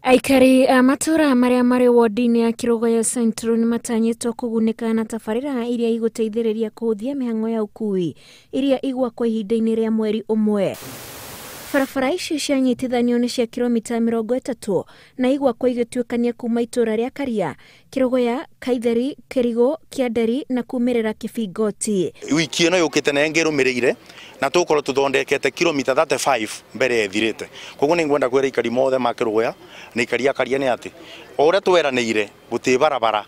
Aikari a matũra marĩa marĩ wodi-inĩ ya Kĩrũgũya Central nĩ matanyĩtwo kũgunĩka na tabarĩra iria igũteithĩrĩria kũhũthia mĩhang'o ya ũkui iria igwakwo ihinda-inĩ rĩa mweri ũmwe. Barabara icio cianyitithanio nĩ cia kilomita 30 na igwakwo igĩtuĩkania kuma itũra rĩa Karia, Kĩrũgũya, Kaitheri, Kĩrigũ, Kĩanderi na kumĩrĩra Kĩbingoti. Wiki ĩno yũkĩte na ĩngĩ ĩrũmĩrĩire na tũgũkorwo tũthondekete kilomita 35 mbere ĩthirĩte. Koguo nĩ ngwenda kwĩra aikari mothe ma Kĩrũgũya na aikari a Karia nĩ atĩ o ũrĩa tweranĩire gũtirĩ barabara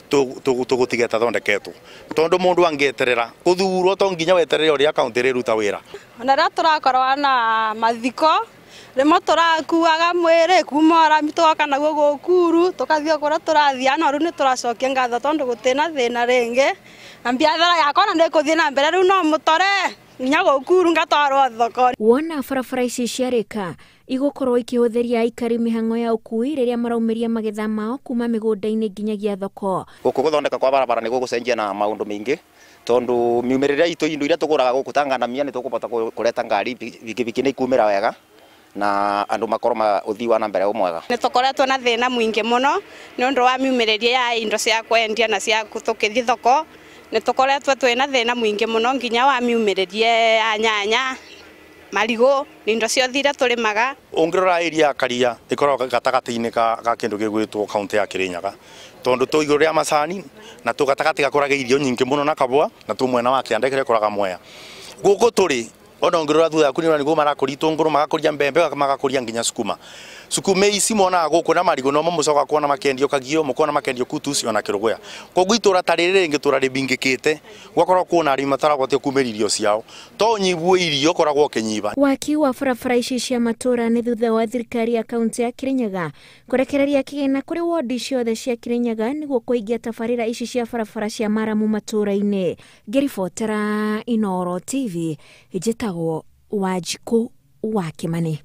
tũgũtiga ĩtathondeketwo, tondũ mũndũ angĩeterera gũthurwo to nginya weterere ũrĩa kaunti ĩrĩruta wĩra. Ona rĩrĩa tũrakorwo na mathiko rĩmwe tũrakuaga mwĩrĩ kuma Orami tũgoka naguo Gũkuru tũkathiĩ kũrĩa tũrathiĩ, no rĩu nĩ tũracokia ngatho tondũ gũtirĩ na thĩna rĩngĩ na biathara yakwa ona nĩ ĩkũthiĩ na mbere, rĩu no mũtore nginya Gũkuru ngatwarwo thoko. Wona barabara ici ciarĩka igũkorwo ikĩhũthĩria aikari mĩhang'o ya ũkui rĩrĩa maraumĩria magetha mao kuma mĩgũnda-inĩ nginyagia thoko. Gũkũ gũthondeka kwa barabara nĩ gũgũcenjia na maũndũ maingĩ tondũ miumĩrĩre itũ indo iria tũgũraga gũkũ ta nganamia nĩ tũkũbota kũreta ngari bikibiki nĩ ikumĩra wega na andũ makorwo ma ũthii wa na mbere ũ mwega. Nĩ tũkoretwo na thĩna mũingĩ mũno nĩ ũndũ wa miumĩrĩrie ya indo cia kwendia na cia tũkĩthiĩ thoko. Nĩ tũkoretwo twĩna thĩna mũingĩ mũno nginya wa miumĩrĩrie ya nyanya, marigũ, indo ciothe iria tũrĩmaga. Ũngĩrora area ya Karia ĩkoragwo gatagatĩ-inĩ ga kĩndũ gĩgwĩtwo kaunti ya Kirinyaga, tondũ tũ igũrũ rĩa macani na tũ gatagatĩ gakũraga irio nyingĩ mũno na kabũa, na tũ mwena wa kĩanda kĩrĩa ĩkũraga Mwea. Gũkũ tũrĩ ona ũngĩrora thutha waku nĩ ũrona nĩguo marakũria itũngũrũ, magakũria mbembe, magakũria nginya sukuma. Sukuma ici monaga gũkũ na marigũ nomo mũcokaga kuona makendio Kagio, mũkona makendio Kutusi ona Kĩrũgũya. Koguo itũra ta rĩrĩ rĩngĩ tũra rĩbingĩkĩte, gwakorwo kuona arĩmi matarahota kumĩria irio ciao, to ũnyihu wa irio ũkoragwo ũkĩnyiba. Waki wa barabara ici cia matũra nĩ thutha wa thirikari ya kaunti ya Kirinyaga kũrekereria kĩgĩna kũrĩ wodi ciothe cia Kirinyaga nĩguo kũhingia tabarĩra ici cia barabara cia maramu matũra-inĩ. Ngĩribotera Inooro TV, njĩtagwo Wanjikũ wa Kĩmani.